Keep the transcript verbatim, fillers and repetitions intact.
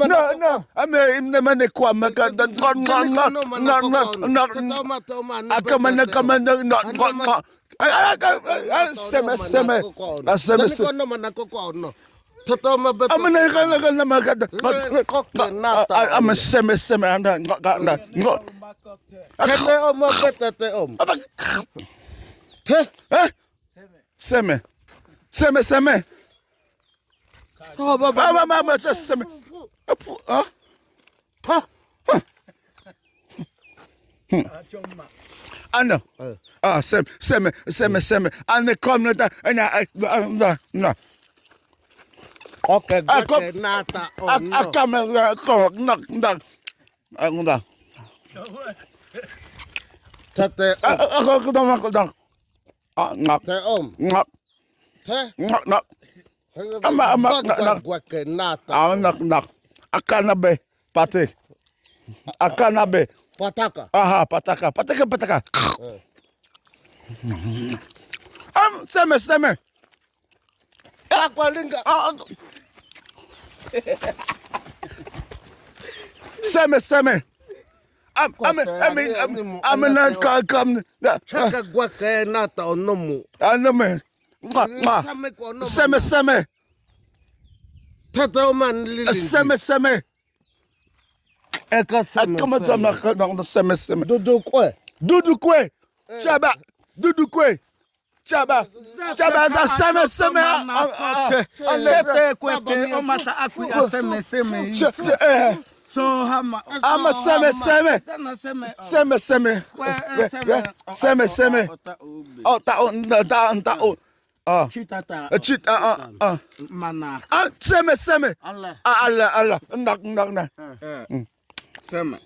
No, no. Ame im ne mane kwa maka da ngon ngon ngon ngon ngon ngon. Aka mane ka mane ngon ngon ngon. Ai ai ai ai seme seme. A seme seme. Amane ka na ka na maka da. Ame seme seme anda ngon ngon ngon. Tete om bete te om. Aba. Te. Eh? Seme. Seme seme. Aba aba aba seme. Apu ah. Pa. Ano. Ah, seme seme seme seme. Ane kom na ta na na na. Okay, ah, kom. Nata. Ah, ah, kom na kom na na. Ah, na. Tete. Ah, ah, ah, kodang, kodang. Ah, ngak. Te om. Ngak. Te. Ngak, ngak. Ama, ama, ngak, ngak. Gwake nata. Ah, ngak, ngak. Akana be. Pati. Akana be. Pataka. Aha, pataka. Pataka, pataka. Eh. Am, seme, seme. Akwa linga. Ah, ah. Seme, seme. Am, am, am, am, am, na ka, kam, na. Chaka gwake nata o nomu. Ah, nomu. Ngwa, ngwa. Seme ko nomu. Seme, seme. Tata o man lili. Seme, seme. Eka seme, eka ma seme. Tama ka nong seme, seme. Dudu kwe. Dudu kwe. Eh. Chaba. Dudu kwe. Chaba. Chaba za seme seme. Tete kwete o masa akwi a seme seme. So hama. Ama seme seme. Seme seme. Seme seme. O ta o ta ta o. Ah. Chitata. Chit ah ah ah. Mana. Ah seme seme. Ala ala. Nak nak nak. Seme.